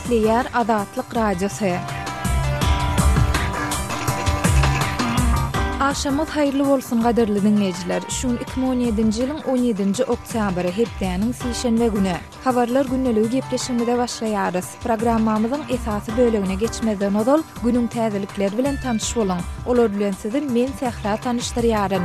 Gepleýär Azatlyk Radiosy. Agşamyňyz haýyrly bolsun gadyrly diňleýjiler. Şu gün 2017-nji ýylyň 17-nji oktýabry, hepdäniň sişenbe güni. Habarlar gündeligi gepleşigimize başlaýarys. Programmamyzyň esasy bölegine geçmezden ozal, günüň täzelikleri bilen tanyş boluň. Olar bilen sizi men Sähra tanyşdyrýaryn.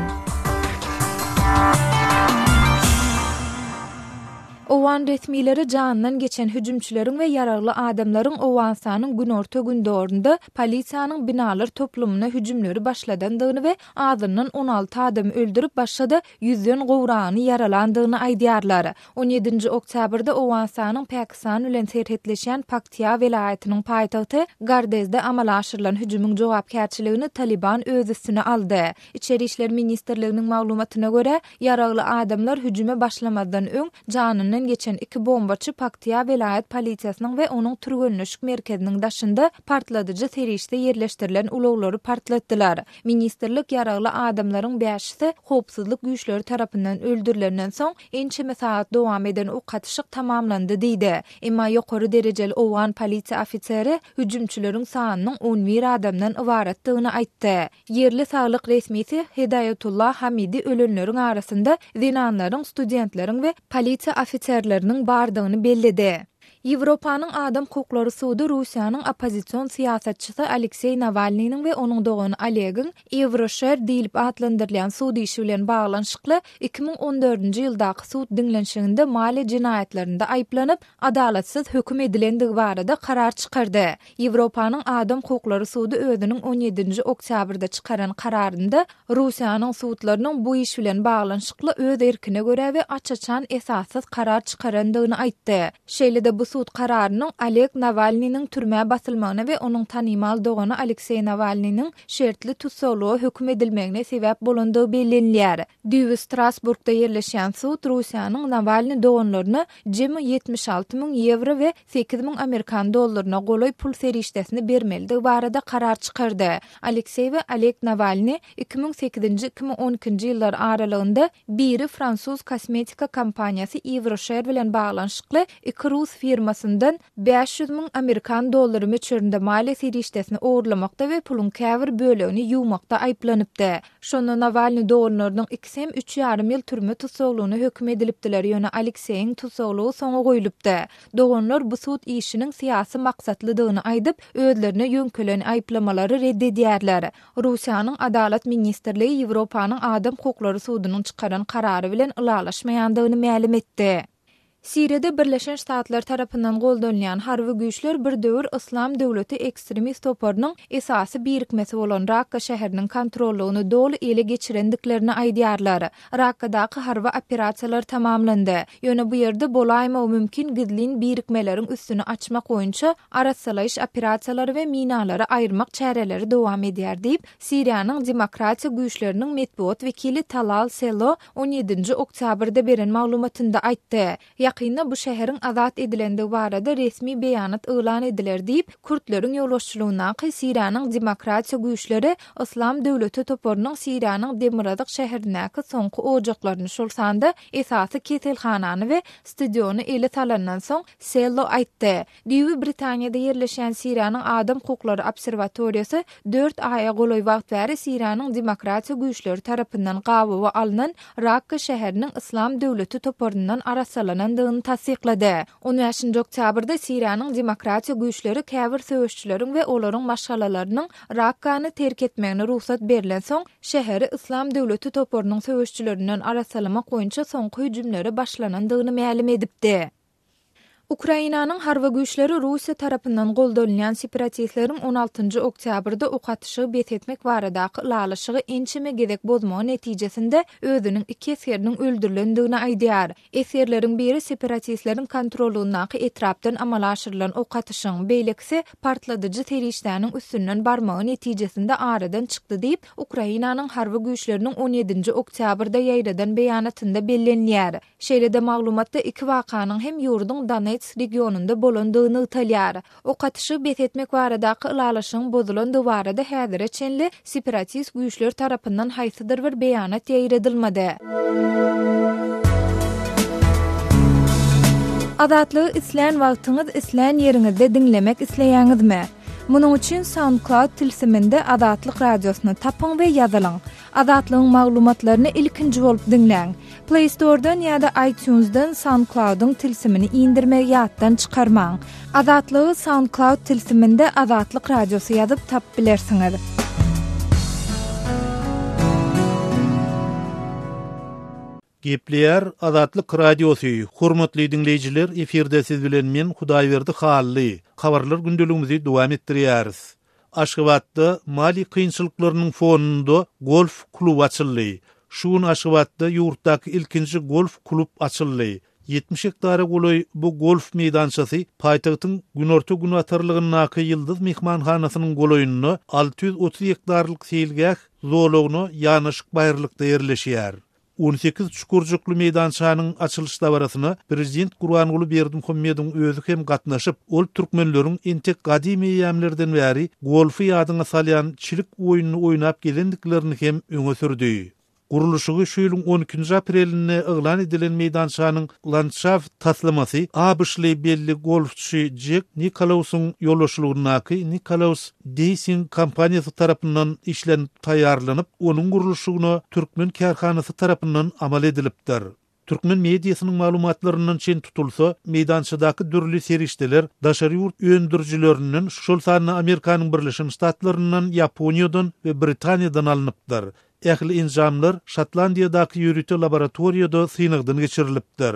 Owgan resmileri janyndan geçen hüjümçileriň we ýaragly adamlaryň Owganystanyň günorta-gündogarynda polisiýanyň binalar toplumyna hüjümleri başladandygyny we azyndan 16 adamy öldürip, başga-da ýüzden gowragyny ýaralandygyny aýdýarlar. On ýedinji oktýabrda Owganystanyň Pakistan bilen serhetleşýän Paktiýa welaýatynyň paýtagty Gardezde amala aşyrylan hüjümiň jogapkärçiligini Talyban öz üstüne aldy. Içeri işler ministrliginiň maglumatyna görä, ýaragly adamlar hüjüme başlamazdan öň janyndan geçen iki bombaçy Paktiýa welaýat polisiýasynyň we onuň türgenleşik merkeziniň daşynda partladyjy serişde ýerleşdirilen ulaglary partlatdylar. Ministrlik ýaragly adamlaryň bäşisi howpsuzlyk güýçleri tarapyndan öldürilenden soň, ençeme sagat dowam eden ok atyşyk tamamlandy diýdi. Emma ýokary derejeli owgan polisiýa ofiseri hüjümçileriň sanynyň on bir adamdan ybaratdygyny aýtdy. Ýerli saglyk resmisi Hedaýatullah Hamidi ölenleriň arasynda zenanlaryň, studentleriň we polisiýa ofiserleriniň bardygyny belledi. Ýewropanyň Adam hukuklary sudy Russiýanyň oppozision syýasatçysy Alekseý Nawalnynyň we onuň dogany Olegiň Ýewroşer diýlip atlandyrylýan sud işi bilen baglanyşykly 2014-nji ýyldaky sud diňlenişiginde maliýe jenaýatlarynda aýyplanyp, adalatsyz höküm edilendigi barada karar çykardy. Ýewropanyň Adam hukuklary sudy özüniň on ýedinji oktýabrda çykaran kararynda Russiýanyň sudlarynyň bu iş bilen baglanyşykly öz erkine görä we aç-açan esassyz karar çykarandygyny aýtdy. Şeýle-de bu sud kararynyň Oleg Nawalnynyň türmä basylmagyna we onuň tanymal dogany Alekseý Nawalnynyň şertli tussaglyga höküm edilmegine sebäp bolandygy bellenilýär. Düýbi Strasburgda ýerleşýän sud Russiýanyň Nawalny doganlaryna jemi 76 müň ýewro we 8000 amerikan dollaryna golaý pul serişdesini bermelidigi barada karar çykardy. Alekseý we Oleg Nawalny 2008-nji, 2012-nji ýyllar aralygynda biri fransuz kosmetika kompaniýasy Yves Rocher bilen baglanyşykly iki rus firmasyndan 500 müň amerikan dollary möçberinde maliýe serişdesini ogurlamakda we puluň käbir bölegini ýuwmakda aýyplanypdy. Şonda Nawalnyý doganlarynyň ikisi hem üç ýarym ýyl türme tussaglygyna höküm edilipdiler, ýöne Alekseýiň tussaglygy soňa goýlupdy. Doganlar bu sud işiniň syýasy maksatlydygyny aýdyp, özlerine ýöňkelen aýyplamalary red edýärler. Russiýanyň Adalat ministrligi Ýewropanyň Adam hukuklary sudunyň çykaran karary bilen ylalaşmaýandygyny mälim etdi. Siriýada Birleşen Ştatlar tarapyndan goldanylýan harby güýçler bir döwür Yslam döwleti ekstremist toparynyň esasy birikmesi bolan Rakka şäheriniň kontrollygyny doly ele geçirendiklerini aýdýarlar. Rakkadaky harby operasiýalar tamamlandy. Ýöne bu ýerde bolaýmagy mümkin gizlin birikmeleriň üstüni açmak boýunça arassalaýyş operasiýalary we minalary aýyrmak çäreleri dowam edýär diýip, Siriýanyň Demokratiýa güýçleriniň metbugat wekili Talal Selo on ýedinji oktýabrda beren maglumatynda aýtdy. Ýakynda bu şäheriň azat edilendigi barada resmi beýanat yglan ediler diýip, kürtleriň ýolbaşçylygyndaky Siriýanyň Demokratiýa güýçleri Yslam döwleti toparynyň Siriýanyň demirgazyk şäherindäki soňky ojaklaryny, şol sanda esasy keselhanany we stadiony ele salandan soň, Sello aýtdy. Düýbi Britaniýada ýerleşýän Siriýanyň Adam hukuklary obserwatoriýasy dört aýa golaý wagt bäri Siriýanyň demokratiýa güýçleri tarapyndan gabawa alnan Rakka şäheriniň Yslam döwleti toparyndan arassalanandygyny tassyklady. On bäşinji oktýabrda Siriýanyň demokratiýa güýçleri käbir söweşçileriň we olaryň maşgalalarynyň Rakkany terk etmegine rugsat berlensoň, şäheri Yslam döwleti toparynyň söweşçilerinden arassalamak boýunça soňky hüjümlere başlanandygyny mälim edipdi. Ukrainanyň harby güýçleri Russiýa tarapyndan goldanylýan separatistleriň on altynjy oktýabrda ok atyşygy bes etmek baradaky ylalaşygy ençeme gezek bozmagy netijesinde özüniň iki esgeriniň öldürilendigini aýdýar. Esgerleriň biri separatistleriň kontrollygyndaky etrapdan amala aşyrylan ok atyşyň, beýlekisi partladyjy serişdäniň üstünden barmagy netijesinde aradan çykdy diýip, Ukrainanyň harby güýçleriniň on ýedinji oktýabrda ýaýradan beýanatynda bellenilýär. Şeýle-de maglumatda iki wakanyň hem ýurduň Donetsk regionynda bolandygy nygtalýar. Ok atyşygy bes etmek baradaky ylalaşygyň bozulandygy barada häzire çenli separatist güýçler tarapyndan haýsydyr bir beýanat ýaýradylmady. Azatlygy islän wagtyňyz, islän ýeriňizde diňlemek isleýäňizmi? Munuň üçin SoundCloud tilsiminde Azatlyk Radiosyny tapyň we ýazylyň. Azatlygyň maglumatlaryny ilkinji bolup diňläň. Play Store-dan ýa-da iTunes-dan SoundCloud-yň tilsimini indirmegi ýatdan çykarmaň. Azatlygy SoundCloud tilsiminde Azatlyk Radiosy ýazyp tapyp bilersiňiz. Gepleýär Azatlyk Radiosy, Hormatly diňleýjiler, efirde siz bilen men Hudaýberdi Hally. Habarlar gündeligimizi dowam etdirýäris. Aşgabatda maliýe kynçylyklarynyň fonunda golf kluby açyldy. Şu gün Aşgabatda ýurtdaky ilkinji golf klub açyldy. 70 gektara golaý bu golf meýdançasy paýtagtyň günorta-günbatarlygyndaky Ýyldyz myhmanhanasynyň golaýynda 630 gektarlyk seýilgäh zolagyna ýanaşyk baýyrlykda ýerleşýär. 18 çukurjykly meýdançanyň açylyş dabarasyna prezident Gurbanguly Berdimuhamedowyň özi hem gatnaşyp, ol türkmenleriň entek gadymy eýýamlerden bäri golfy ýadyňa salýan çilik oýnuny oýnap gelendiklerini hem öňe sürdi. Gurluşygy şu ýylyň on ikinji aprelinde yglan edilen meýdançanyň landşaft taslamasy ABŞ-ly belli golfçy Jek Nikolausyň ýolbaşçylygyndaky Nikolaus Deýsing kompaniýasy tarapyndan işlenip taýýarlanyp, onuň gurluşygyna türkmen kärhanasy tarapyndan amal edilipdir. Türkmen mediasynyň maglumatlaryndan çen tutulsa, meýdançadaky dürli serişdeler daşary ýurt öndürijilerinden, şol sanda Amerikanyň Birleşen Ştatlaryndan, Ýaponiýadan we Britaniýadan alnypdyr. Ähli enjamlar Şotlandiýadaky ýörite laboratoriýada synagdan geçirilipdir.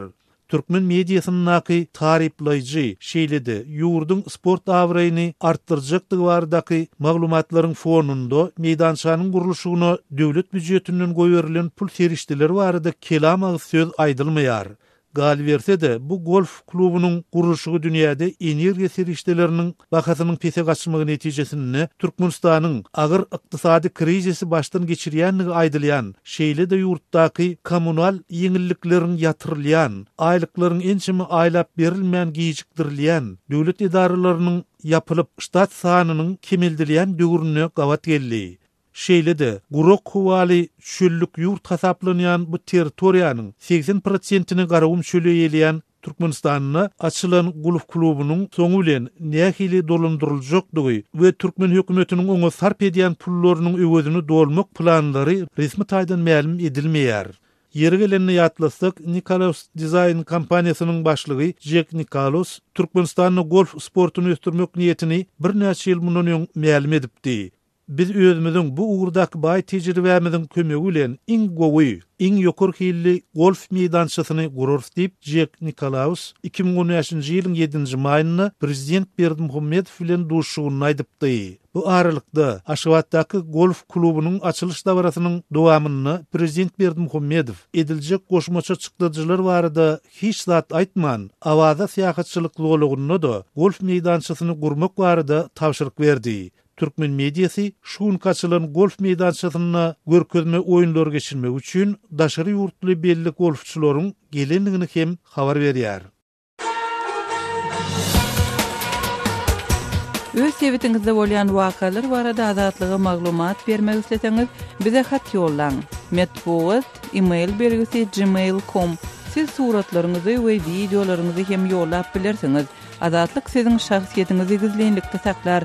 Türkmen mediasyndaky taryplaýjy, şeýle-de ýurduň sport abraýyny artdyrjakdygy baradaky maglumatlaryň fonunda meýdançanyň gurluşygyna döwlet býujetinden goýberilen pul serişdeleri barada kelam agyz söz aýdylmaýar. Galyberse-de, bu golf klubunyň gurluşygy dünýäde energiýa serişdeleriniň bahasynyň pese gaçmagy netijesinde Türkmenistanyň agyr ykdysady krizisi başdan geçirýändigi aýdylýan, şeýle-de ýurtdaky kommunal ýeňillikleriň ýatyrylýan, aýlyklaryň ençeme aýlap berilmän gijikdirilýän, döwlet edaralarynyň ýapylyp, ştat sanynyň kemeldilýän döwrüne gabat geldi. Şeýle-de, gurak howaly çöllük ýurt hasaplanýan bu territoriýanyň 80 prosentini Garagum çöli eýeleýän Türkmenistanda açylan golf klubunyň soňy bilen nähili dolandyryljakdygy we türkmen hökümetiniň oňa sarp edýän pullarynyň öwezini dolmak planlary resmi taýdan mälim edilmeýär. Ýeri gelende ýatlatsak, Nikolaus Design kompaniýasynyň başlygy Jek Nikalos Türkmenistanda golf sportuny ösdürmek niýetini birnäçe ýyl mundan öň mälim edipdi. Biz özümiziň bu ugurdaky baý tejribämiziň kömegi bilen iň gowy, iň ýokary hilli golf meýdançasyny gurarys diýip, Jek Nikolaus 2015-nji ýylyň ýedinji maýynda prezident Berdimuhamedow bilen duşuşygynda aýdypdy. Bu aralykda, Aşgabatdaky golf klubunyň açylyş dabarasynyň dowamynda prezident Berdimuhamedow ediljek goşmaça çykdajylar barada hiç zat aýtman, Awaza syýahatçylyk zolagynda-da golf meýdançasyny gurmak barada tabşyryk berdi. Türkmen mediasy şu günki açylan golf meýdançasynda görkezme oýunlary geçirmek üçin daşary ýurtly belli golfçylaryň gelendigini hem habar berýär. Öz sebitiňizde bolýan wakalar barada Azatlyga maglumat bermek isleseňiz, bize hat ýollaň. Metbugat, e-mail belgisi gmail com. Siz suratlaryňyzy we wideolaryňyzy hem ýollap bilersiňiz. Azatlyk siziň şahsyýetiňizi gizlinlikde saklar.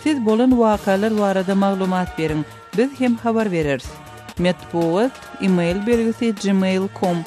Siz bolan wakalar barada maglumat beriň, biz hem habar bereris. Metbugat, e-mail belgisi gmail com.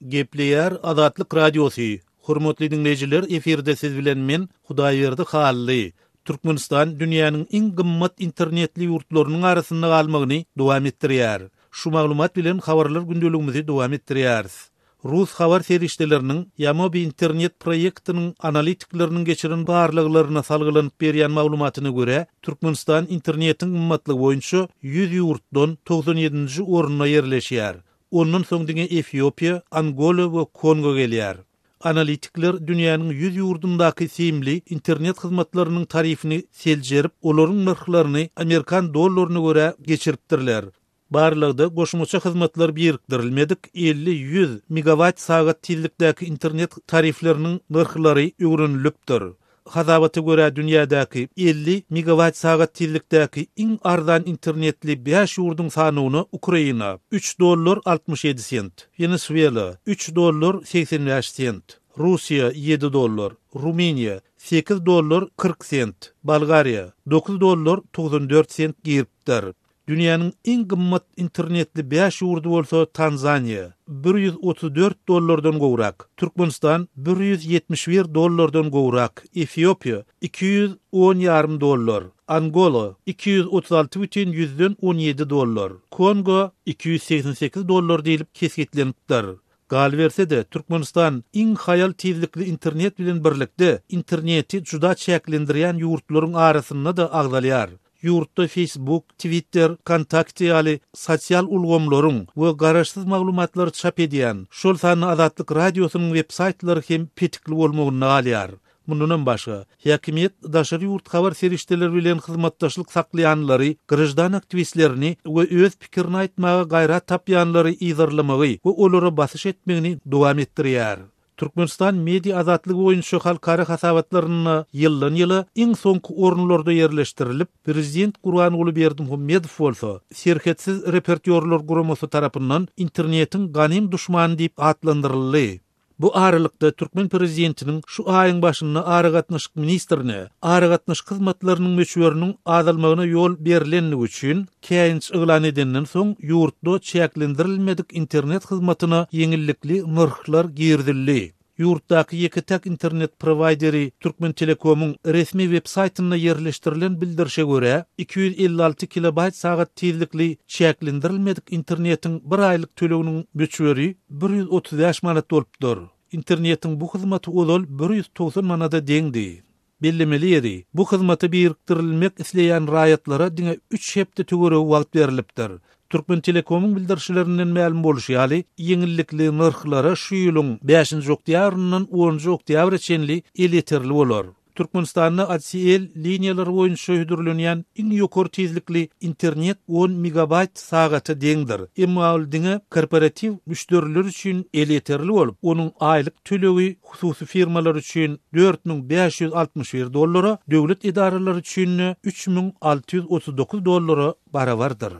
Gepleýär Azatlyk Radiosy, Hormatly diňleýjiler efirde siz bilen men Hudaýberdi Hally. Türkmenistan dünýäniň iň gymmat internetli ýurtlarynyň arasynda galmagyny dowam etdirýär. Şu maglumat bilen habarlar gündeligimizi dowam etdirýäris. Rus habar serişdeleriniň Ýamobi internet proýektiniň analitikleriniň geçiren barlaglaryna salgylanyp berýän maglumatyna görä, Türkmenistan internetiň gymmatlygy boýunça 100 ýurtdan 97-nji orunda ýerleşýär. Ondan soň diňe Efiopiýa, Angola we Kongo gelýär. Analitikler dünýäniň 100 ýurdundaky simli internet hyzmatlarynyň tarifini seljerip, olaryň nyrhlaryny amerikan dollaryna görä geçiripdirler. Barlagda goşmaça hyzmatlar birikdirilmedik 50, 100 megabaýt sagat tizlikdäki internet tarifleriniň nyrhlary öwrenilipdir. Hasabata görä dünýädäki 50 megawaýt-sagat tizlikdäki iň arzan internetli bäş ýurduň sanawyna Ukraina, üç dollar 67 sent, Wenesuela, üç dollar 85 sent, Russiýa, ýedi dollar, Rumyniýa, sekiz dollar 40 sent, Bolgariýa, dokuz dollar 94 sent giripdir. Dünýäniň iň gymmat internetli bäş ýurdy bolsa Tanzaniýa, 134 dollardan gowrak, Türkmenistan, 171 dollardan gowrak, Efiopiýa, 210 ýarym dollar, Angola, 236 bütin ýüzden 17 dollar, Kongo, 288 dollar diýlip kesgitlenipdir. Galyberse-de, Türkmenistan iň haýal tizlikli internet bilen birlikde, interneti juda çäklendirýän ýurtlaryň arasynda-da agzalýar. Ýurtda Facebook, Twitter, Kontakte ýaly sosial ulgamlaryň we garaşsyz maglumatlary çap edýän, şol sanda Azatlyk Radiosynyň websaýtlary hem petikli bolmagynda galýar. Mundanam başga, häkimiýet daşary ýurt habar serişdeleri bilen hyzmatdaşlyk saklaýanlary, graždan aktiwistlerini we öz pikirini aýtmaga gaýrat tapýanlary yzarlamagy we olara basyş etmegini dowam etdirýär. Türkmenistan media azatlygy boýunça halkara hasabatlarynda ýyldan-ýyla iň soňky orunlarda ýerleşdirilip, prezident Gurbanguly Berdimuhamedow bolsa Serhetsiz reportýorlar guramasy tarapyndan internetiň ganym duşmany diýip atlandyryldy. Bu aralykda, türkmen prezidentiniň şu aýyň başynda aragatnaşyk ministrine aragatnaşyk hyzmatlarynyň möçberiniň azalmagyna ýol berlendigi üçin käýinç yglan edenden soň, ýurtda çäklendirilmedik internet hyzmatyna ýeňillikli nyrhlar girizildi. Ýurtdaky ýeke-täk internet prowaýderi Türkmentelekomyň resmi web-saýtynda ýerleşdirilen bildirişe görä, 256 kilobaýt sagat tizlikli çäklendirilmedik internetiň bir aýlyk töleginiň möçberi 135 manat bolupdyr. Internetiň bu hyzmaty ozal 190 manada deňdi. Bellemeli ýeri, bu hyzmata birikdirilmek isleýän raýatlara diňe üç hepde töweregi wagt berlipdir. Türkmentelekomyň bildirişlerinden mälim bolşy ýaly, ýeňillikli nyrhlara şu ýylyň bäşinji oktýabryndan onunjy oktýabra çenli elýeterli bolar. Türkmenistanda ADSL liniýalary boýunça hödürlenýän iň ýokary tizlikli internet on megabaýt sagata deňdir. Emma ol diňe korporatiw müşderiler üçin elýeterli bolup, onuň aýlyk tölegi hususy firmalar üçin 4561 dollara, döwlet edaralary üçin 3639 dollara barabardyr.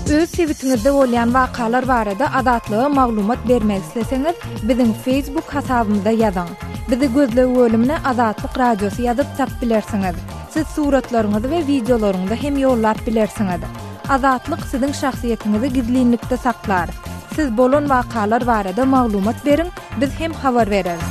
Öz sebitiňizde bolýan wakalar barada Azatlyga maglumat bermek isleseňiz, biziň Facebook hasabymyza ýazyň. Bizi gözleg bölümine Azatlyk Radiosy ýazyp tap bilersiňiz. Siz suratlaryňyzy we wideolaryňyzy hem ýollap bilersiňiz. Azatlyk siziň şahsyýetiňizi gizlinlikde saklar. Siz bolan wakalar barada maglumat beriň, biz hem habar bereris.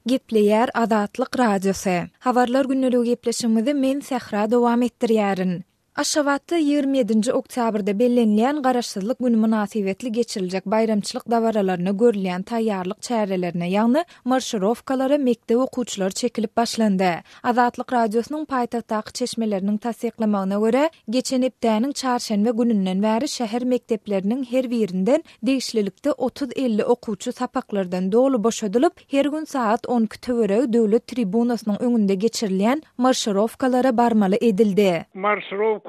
Gepleýär Azatlyk Radiosy. Habarlar gündeligi gepleşigimizi men Sähra dowam etdirýärin. Aşgabatda 27-nji oktýabrda bellenilýän Garaşsyzlyk güni mynasybetli geçiriljek baýramçylyk dabaralaryna görülýän taýýarlyk çärelerine, ýagny marşirowkalara mekdep okuwçylary çekilip başlandy. Azatlyk Radiosynyň paýtagtdaky çeşmeleriniň tassyklamagyna görä, geçen hepdäniň çarşenbe gününden bäri şäher mekdepleriniň her birinden degişlilikde otuz-elli okuwçy sapaklardan doly boşadylyp, her gün sagat on iki töweregi döwlet tribunasynyň öňünde geçirilýän marşirowkalara barmaly edildi. Marşirowkalara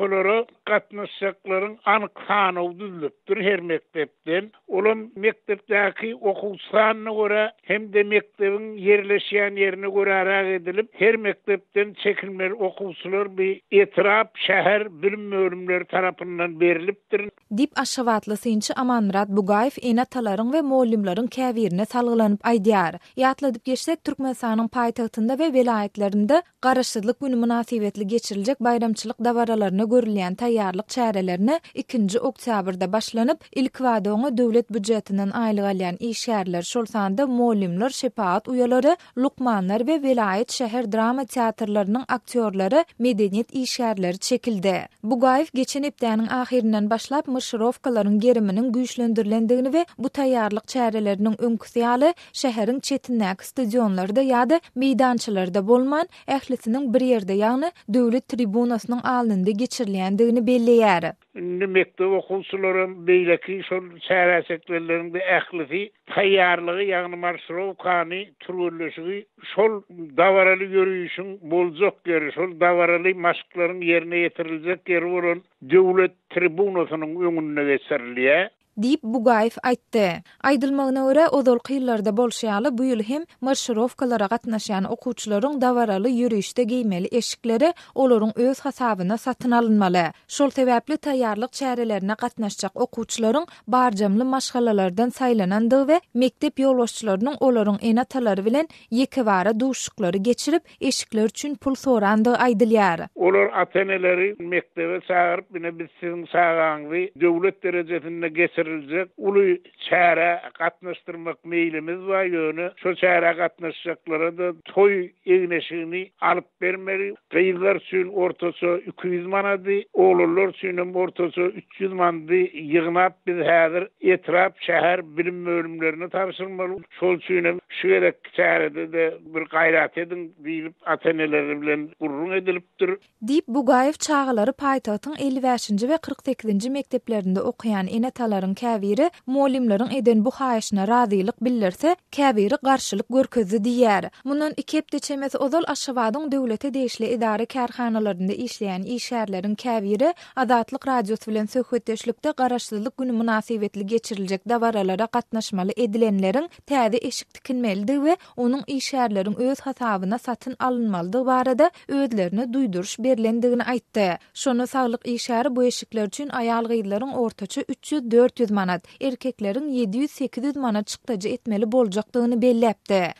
gatnaşjaklaryň anyk sanawy düzlüpdir her mekdepden. Olam mekdepdäki okuwçy sanyna görä hem-de mekdebiň ýerleşýän ýerine göräräk edilip, her mekdepden çekilmeli okuwçylar bi etrap, şäher bilim bölümleri tarapyndan berlipdir. Diýip, aşgabatly synçy Amanmyrat Bugaýew ene-atalaryň we mugallymlaryň käbirine salgylanyp aýdýar. Ýatladyp geçsek, Türkmenistanyň paýtagtynda we welaýatlarynda Garaşsyzlyk güni mynasybetli geçiriljek baýramçylyk dabaralaryna görülýän taýýarlyk çärelerine ikinji oktýabrda başlanyp, ilkibada oňa döwlet býujetinden aýlyk alýan işgärler, şol sanda mugallymlar, şepagat uýalary, lukmanlar we welaýat, şäher drama teatrlarynyň aktýorlary, medeniýet işgärleri çekildi. Bugaýew geçen hepdäniň ahyryndan başlap marşirowkalaryň geriminiň güýçlendirilendigini we bu taýýarlyk çäreleriniň öňküsi ýaly şäheriň çetindäki stadionlarda ýa-da meýdançalarda bolman, ählisiniň bir ýerde, ýagny döwlet tribunasynyň alnynda geçirilmegini. geçirilýändigini belleýär. Indi mekdep okuwçylaram, beýleki şol çärä çekilenleriň-de ählisi taýýarlygy, ýagny marşirowkany, türgenleşigi şol dabaraly ýörişiň boljak ýeri, şol dabaraly maşklaryň ýerine ýetiriljek ýeri bolan Döwlet tribunasynyň öňünde geçirilýär. Diýip, Bugaýew aýtdy. Aýdylmagyna görä, ozalky ýyllarda bolşy ýaly, bu ýyl hem marşirowkalara gatnaşýan okuwçylaryň dabaraly ýörişde geýmeli eşikleri olaryň öz hasabyna satyn alynmaly. Şol sebäpli taýýarlyk çärelerine gatnaşjak okuwçylaryň barjamly maşgalalardan saýlanandygy we mekdep ýolbaşçylarynyň olaryň ene-atalary bilen ýekebara duşuşyklary geçirip, eşikler üçin pul sorandygy aýdylýar. Olar ata-eneleri mekdebe çagyryp, ine biz siziň çagaňyzy döwlet derejesinde geçiriljek uly çärä gatnaşdyrmak meýlimiz bar, ýöne şo çärä gatnaşjaklara-da toý egin-eşigini alyp bermeli. Gyzlar üçin ortaça 200 manady, oglanlar üçin hem ortaça 300 manady ýygnap biz häzir etrap, şäher bilim bölümlerine tabşyrmaly. Şol üçin hem şu gezekki çärede-de bir gaýrat ediň diýlip ata-eneleri bilen gürrüň edilipdir. Diýip, Bugaýew çagalary paýtagtyň 55-nji we 48-nji mekdeplerinde okaýan ene-atalaryň käbiri mugallymlaryň eden bu haýyşyna razylyk bildirse, käbiri garşylyk görkezdi diýýär. Mundan iki hepde çemesi ozal Aşgabadyň döwlete degişli edara-kärhanalarynda işleýän işgärleriň käbiri Azatlyk Radiosy bilen söhbetdeşlikde Garaşsyzlyk güni mynasybetli geçiriljek dabaralara gatnaşmaly edilenleriň täze eşik tikinmelidigi we onuň işgärleriň öz hasabyna satyn alynmalydygy barada özlerine duýduryş berlendigini aýtdy. Şonda saglyk işgäri bu eşikler üçin aýal-gyzlaryň ortaça 300-400 manat, erkekleriň 700-800 manat çykdajy etmeli boljakdygyny belläpdi.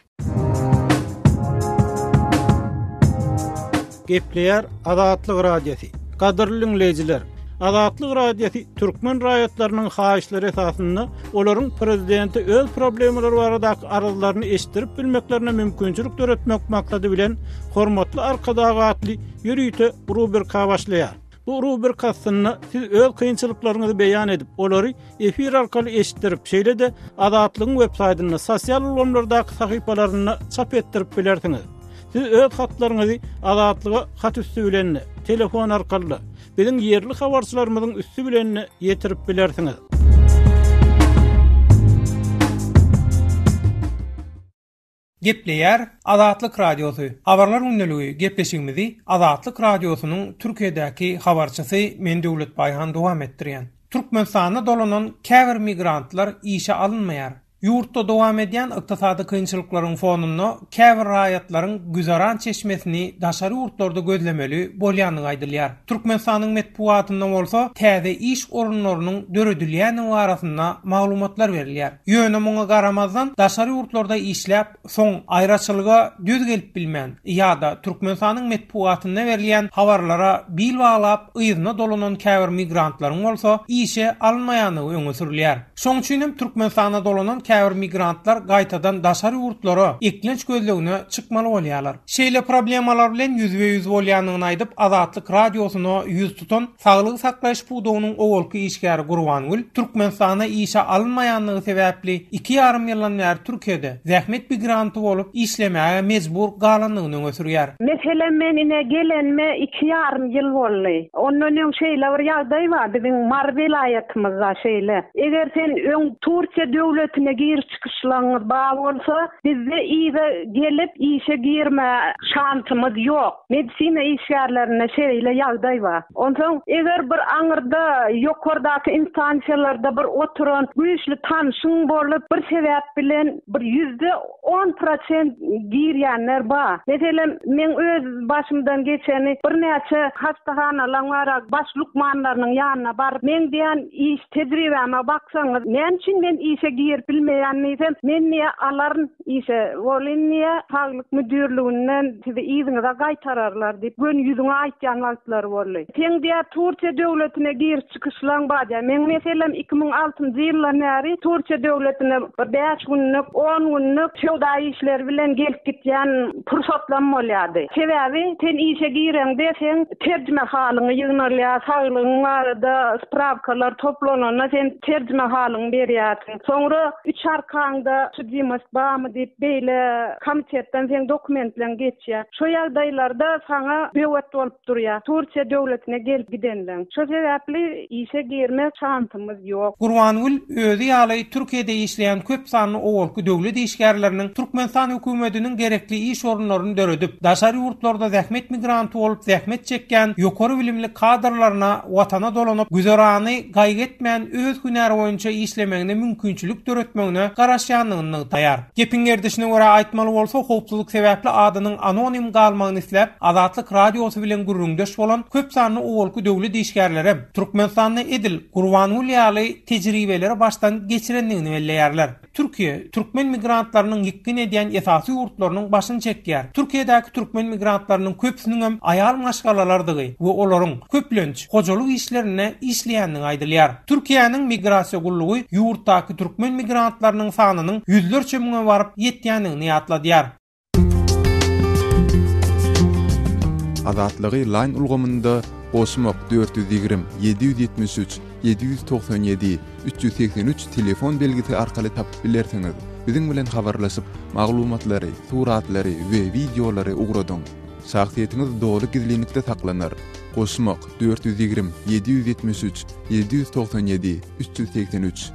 Gepleýär Azatlyk Radiosy. Gadyrly diňleýjiler, Azatlyk Radiosy türkmen raýatlarynyň haýyşlary esasynda olaryň prezidente öz problemalary baradaky arzlaryny eşitdirip bilmeklerine mümkinçilik döretmek maksady bilen Hormatly Arkadag atly ýörite rubrika başlaýar. Bu rubrika astynda siz öz kynçylyklaryňyzy beýan edip, olary efir arkaly eşitdirip, şeýle-de Azatlygyň web-saýtynda, sosial ulgamlardaky sahypalarynda çap etdirip bilersiňiz. Siz öz hatlaryňyzy Azatlyga hat üsti bilen-de, telefon arkaly-da, biziň ýerli habarçylarymyzyň üsti bilen-de ýetirip bilersiňiz. Gepleýär Azatlyk Radiosy, Habarlar gündeligi gepleşigimizi Azatlyk Radiosynyň Türkiýedäki habarçysy men Döwlet Baýhan dowam etdirýän. Türkmenistanda dolanan käbir migrantlar işe alynmaýar. Ýurtda dowam edýän ykdysady kynçylyklaryň fonunda käbir raýatlaryň güzeran çeşmesini daşary ýurtlarda gözlemeli bolýandygy aýdylýar. Türkmenistanyň metbugatynda bolsa täze iş orunlarynyň döredilýändigi barasynda maglumatlar berilýär. Ýöne muňa garamazdan, daşary ýurtlarda işläp, soň aýraçylyga döz gelip bilmän ýa-da Türkmenistanyň metbugatynda berilýän habarlara bil baglap yzyna dolanan käbir migrantlaryň bolsa işe alynmaýandygy öňe sürülýär. Şoň üçin hem Türkmenistana dolanan käbir migrantlar gaýtadan daşary ýurtlara eklenç gözlegine çykmaly bolýarlar. Şeýle problemalar bilen ýüzbe-ýüz bolýandygyny aýdyp, Azatlyk Radiosyna ýüz tutan Saglygy saklaýyş pudagynyň owalky işgäri Gurbangül Türkmenistanda işe alynmaýandygy sebäpli iki ýarym ýyldan bäri Türkiýede zähmet migranty bolup işlemäge mejbur galandygyny öňe sürýär. Meselem, men ine gelenime iki ýarym ýyl boldy. Ondan öň şeýle bir ýagdaý bar, biziň Mary welaýatymyzda şeýle. Eger sen öň Türkiýe döwletine giriş-çykyşlaryňyz bar bolsa, bizde yza gelip işe girme şansymyz ýok. Medisina işgärlerinde şeýle ýagdaý bar. Onsoň eger bir aňyrda ýokardaky instansiýalarda bir oturan güýçli tanşyň bolup bir sebäp bilen bir 10% girýänler bar. Meselem, meň öz başymdan geçeni birnäçe hassahanalaň bar baş lukmanlarynyň ýanyna baryp, meň diýen iş tejribäme baksaňyz, näme üçin men işe girip bilmeýän diýsem, men diýýär alaryn Işe bolyn diýýä, saglyk müdirliginden sizi yzyňyza gaýtararlar diýip, göni ýüzüňe aýtýan wagtlary boldy. Seň diýýä, Türkiýe döwletine giriş-çykyşlaň bar diýýä. Meň meselem 2006-njy ýyldan bäri Türkiýe döwletine bir bäş günlük, on günlük söwda işleri bilen gelip gitýän pursatlam bolýardy. Sebäbi sen işe gireňde seň terjimehalyňy ýygnalýar, saglygyň barada sprawkalar toplananda sen terjimehalyňy berýärsiň. Soňra üç. Iç arkaňda sudimost barmy diýip beýle komitetden seň dokumentleň geçýär. Şo ýagdaýlarda saňa böwet bolup durýar. Turkiýa döwletine gelip gidenleň. Şo sebäpli işe girmek şansymyz ýok. Gurbangül özi ýaly Türkiýede işleýän köp sanly owalky döwlet işgärleriniň Türkmenistan hökümetiniň gerekli iş orunlaryny döredip, daşary ýurtlarda zähmet migranty bolup zähmet çekýän ýokary bilimli kadrlaryna watana dolanyp, güzerany gaýgy etmän öz hünäri boýunça işlemegine mümkinçilik döretmegine garaşýandygyny nygtaýar. Gepiň gerdişine görä aýtmaly bolsa, howpsuzlyk sebäpli adynyň anonim galmagyny isläp, Azatlyk Radiosy bilen gürrüňdeş bolan köp sanly owalky döwlet işgärlerem Türkmenistanda edil Gurbangül ýaly tejribeleri başdan geçirendigini belleýärler. Türkiýe, türkmen migrantlarynyň ýykgyn edýän esasy ýurtlarynyň başyny çekýär. Türkiýedäki türkmen migrantlarynyň köpüsiniňem aýal maşgalalardygy we olaryň, köplenç, hojalyk işlerinde işleýändigi aýdylýar. Türkiýäniň Migrasiýa gullugy ýurtdaky türkmen migrantlarynyň sanynyň ýüzlerçe müňe baryp ýetýändigini ýatladýar. Azatlygy Line ulgamynda goşmak 420 773 797 383 telefon belgisi arkaly tapyp bilersiňiz. Biziň bilen habarlaşyp, maglumatlary, suratlary we wideolary ugradyň. Şahsyýetiňiz doly gizlinlikde saklanar. Goşmak 420 773 797 383.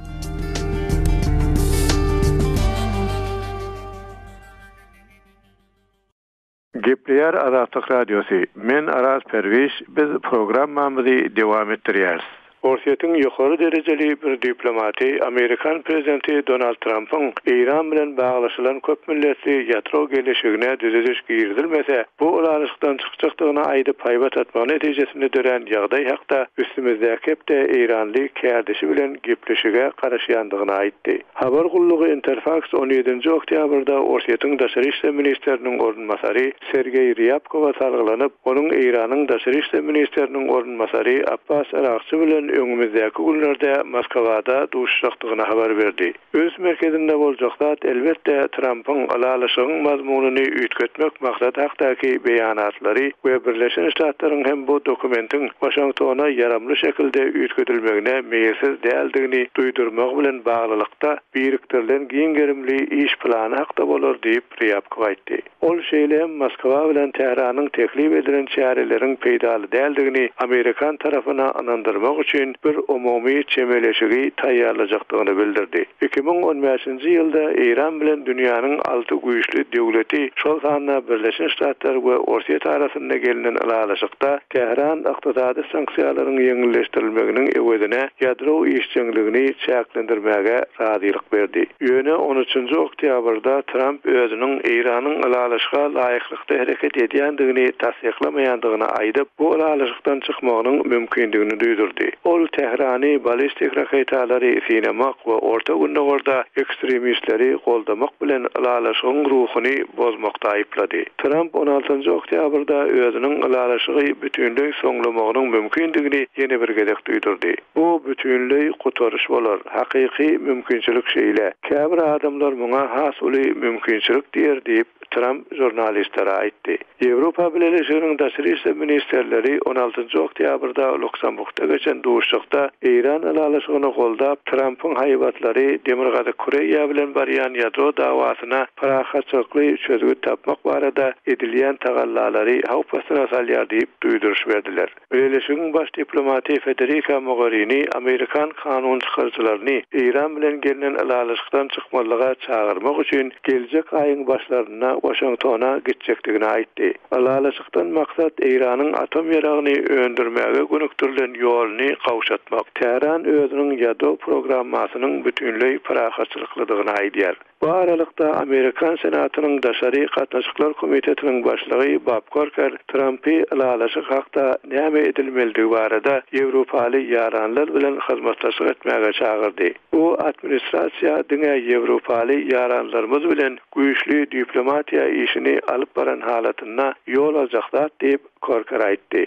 Gepleýär Azatlyk Radiosy, Men Araz Perwiş, biz programmamyzy dowam etdirýäris. Orsýetiň ýokary derejeli bir diplomaty amerikan prezidenti Donald Trampyň Eýran bilen baglaşylan köp milletli ýatro geleşigine düzediş girizilmese, bu ylalaşykdan çykjakdygyny aýdyp haýbat atmagy netijesinde dörän ýagdaý hakda üstümizdäki hepde eýranly kärdeşi bilen gepleşige garaşýandygyny aýtdy. Habar gullugy Interfaks on ýedinji oktýabrda Orsýetiň daşary işler ministriniň orunbasary Sergeý Rýabkowa salgylanyp, onuň Eýranyň daşary işler ministriniň orunbasary Abbas Aragçy bilen öňümizdäki günlerde Moskwada duşuşjakdygyny habar berdi. Üns merkezinde boljak zat, elbetde, Trampyň ylalaşygyň mazmunyny üýtgetmek maksady hakdaky beýanatlary we Birleşen Ştatlaryň hem bu dokumentiň Waşingtona ýaramly şekilde üýtgedilmegine meýilsiz däldigini duýdurmagy bilen baglylykda birikdirilen giň gerimli iş plany hakda bolar diýip, Rýabkow aýtdy. Ol şeýle hem Moskwa bilen Tähranyň teklip edilen çäreleriň peýdaly däldigini amerikan tarapyna ynandyrmak üçin bir umumy çemeleşigi taýýarlajakdygyny bildirdi. 2015-nji ýylda Eýran bilen dünýäniň alty güýçli döwleti, şol sanda Birleşen Ştatlar we Orsýet arasynda gelnen ylalaşykda Tähran ykdysady sanksiýalaryň ýeňilleşdirilmeginiň öwezine ýadro işjeňligini çäklendirmäge razylyk berdi. Ýöne on üçünji oktýabrda Tramp özüniň Eýranyň ylalaşyga laýyklykda hereket edýändigini tassyklamaýandygyny aýdyp, bu ylalaşykdan çykmagynyň mümkindigini duýdurdy. Ol Tährany ballistik raketalary synamak we Orta Gündogarda ekstremistleri goldamak bilen ylalaşygyň ruhuny bozmakda aýyplady. Tramp on altynjy oktýabrda özüniň ylalaşygy bütinleý soňlamagynyň mümkindigini ýene bir gezek duýdurdy. Bu bütinleý gutaryş bolar. Hakyky mümkinçilik şeýle. Käbir adamlar muňa has uly mümkinçilik diýer diýip, Tramp žurnalistlere aýtdy. Ýewropa Bileleşiginiň daşary işler ministrleri on altynjy oktýabrda Luksemburgda geçen duşuşykda Eýran ylalaşygyny goldap, Trampyň haýbatlary Demirgazyk Koreýa bilen barýan ýadro dawasyna parahatçylykly çözgüt tapmak barada edilýän tagallalary howp astyna salýar diýip duýduryş berdiler. Bileleşigiň baş diplomaty Federika Mogerini amerikan kanun çykaryjylaryny Eýran bilen gelnen ylalaşykdan çykmazlyga çagyrmak üçin geljek aýyň başlarynda Waşingtona gitjekdigini aýtdy. Ylalaşykdan maksat Eýranyň atom ýaragyny öndürmäge gönükdirilen ýoluny gowşatmak. Tähran özüniň ýadro programmasynyň bütinleý parahatçylyklydygyny aýdýar. Bu aralykda, amerikan Senatynyň Daşary gatnaşyklar komitetiniň başlygy Bob Korker Trampy ylalaşyk hakda näme edilmelidigi barada ýewropaly ýaranlar bilen hyzmatdaşlyk etmäge çagyrdy. Bu administrasiýa diňe ýewropaly ýaranlarymyz bilen güýçli diplomatiýa işini alyp baran halatynda ýol aljak zat diýip, Korker aýtdy.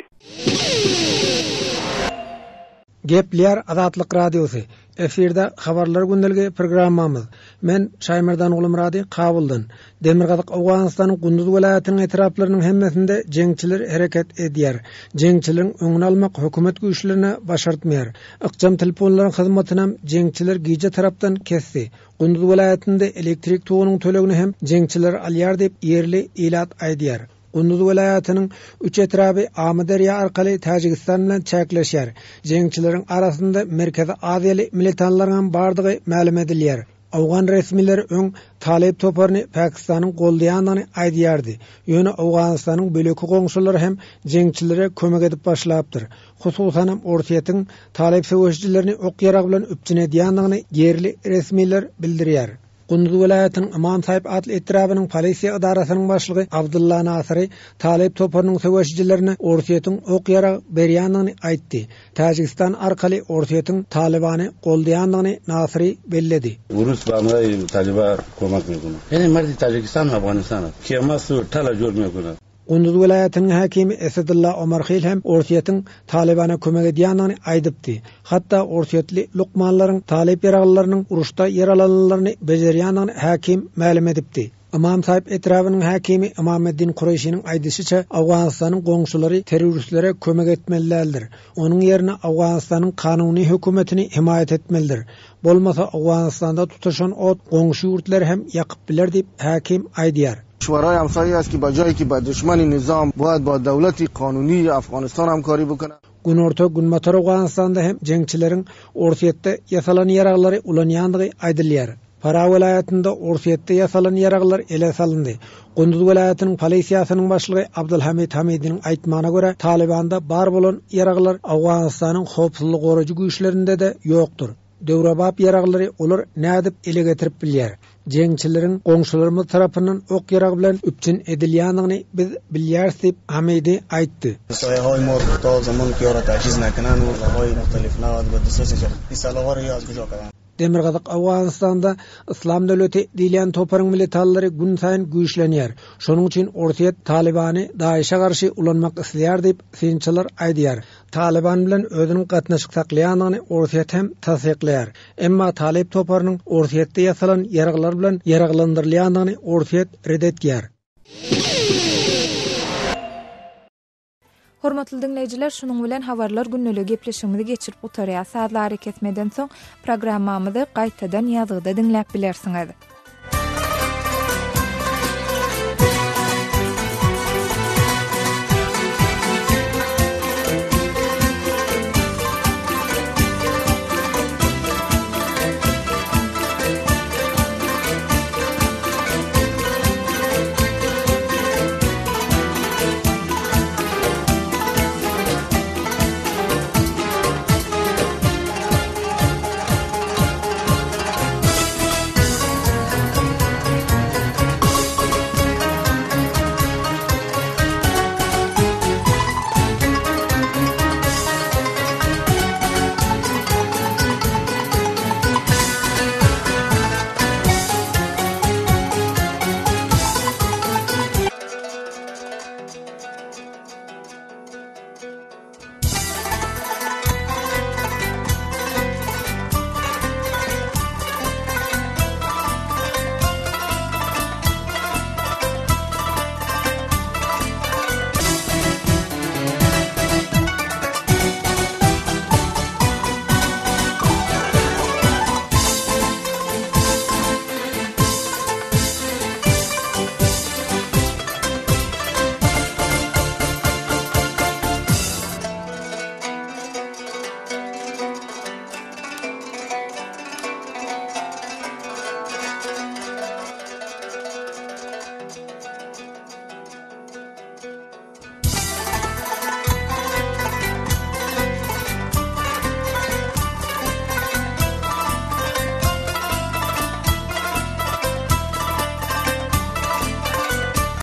Gepleýär Azatlyk Radiosy. Efirde Habarlar gündeligi programmamyz. Men Şaýmerdan Gulumyrady Kabuldan. Demirgazyk Owganystanyň Gunduz welaýatynyň etraplarynyň hemmesinde jeňçiler hereket edýär. Jeňçileriň öňüni almak hökümet güýçlerine başartmaýar. Ykjam telefonlaryň hyzmatynam jeňçiler gije tarapdan kesdi. Gunduz welaýatynda elektrik togunyň tölegini hem jeňçiler alýar diýip, ýerli ilat aýdýar. Gunduz welaýatynyň üç etraby Amyderýa arkaly Täjigistan bilen çäkleşýär. Jeňçileriň arasynda Merkezi Aziýaly militanlaryňam bardygy mälim edilýär. Owgan resmileri öň Talyp toparyny Pakistanyň goldaýandygyny aýdýardy. Ýöne Owganystanyň beýleki goňşulary hem jeňçilere kömek edip başlapdyr. Hususanam Orsýetiň Talyp söweşijilerini ok-ýarag bilen üpjün edýändigini ýerli resmiler bildirýär. Gunduz welaýatynyň Ymam Saýyp atly etrabynyň polisiýa edarasynyň başlygy Abdylla Nasyry Talyp toparynyň söweşijilerine Orsýetiň ok-ýarag berýändigini aýtdy. Täjigistan arkaly Orsýetiň Talybany goldaýandygyny Nasyry belledi. Urus bamraý Talyba komak mekuna. Ene merdi Täjigistan Afganistan kema su tala jor mekuna. Gunduz welaýatynyň häkimi Esedulla Omarhil hem Orsýetiň Talybana kömek edýändigini aýdypdy. Hatda orsýetli lukmanlaryň talyp ýaralylarynyň uruşda ýaralananlaryny bejerýändigini häkim mälim edipdi. Ymam Saýyp etrabynyň häkimi Ymameddin Kureýşiniň aýdyşyça, Owganystanyň goňşulary terroristlere kömek etmeli däldir. Onuň ýerine Owganystanyň kanuny hökümetini hemaýat etmelidir. Bolmasa Owganystanda tutaşan ot goňşy ýurtlary hem ýakyp biler diýip, häkim aýdýar. Kişwerhay hamsaye est ki ba jayi ki ba duşmani nizam boyad ba dawleti kanuni Afganistan hamkari bukune. Günorta-Günbatar Owganystanda hem jeňçileriň Orsýetde ýasalan ýaraglary ulanýandygy aýdylýar. Farah welaýatynda Orsýetde ýasalan ýaraglar ele salyndy. Gunduz welaýatynyň polisiýasynyň başlygy Abdulhamid Hamidiniň aýtmagyna görä, Talybanda bar bolan ýaraglar Owganystanyň howpsuzlygy goraýjy güýçlerinde-de ýokdur. Döwrebap ýaraglary olar nädip ele getirip bilýär? Jeňçileriň goňşularymyz tarapyndan ok-ýarag bilen üpjün edilýändigini biz bilýäris diýip, Hamidi aýtdy. Demirgazyk Owganystanda Yslam döwleti diýilýän toparyň militanlary günsaýyn güýçlenýär. Şonuň üçin Orsýet Talybany DAIŞ-e garşy ulanmak isleýär diýip, synçylar aýdýar. Talyban bilen özüniň gatnaşyk saklaýandygyny Orsýet hem tassyklaýar. Emma Talyp toparynyň Orsýetde ýasalan ýaraglar bilen ýaraglandyrylýandygyny Orsýet ret etýär. Hormatly diňleýjiler, şunuň bilen Habarlar gündeligi gepleşigimizi geçirip gutarýas. Sazly arakesmeden soň programmamyzy gaýtadan ýazgyda diňläp bilersiňiz.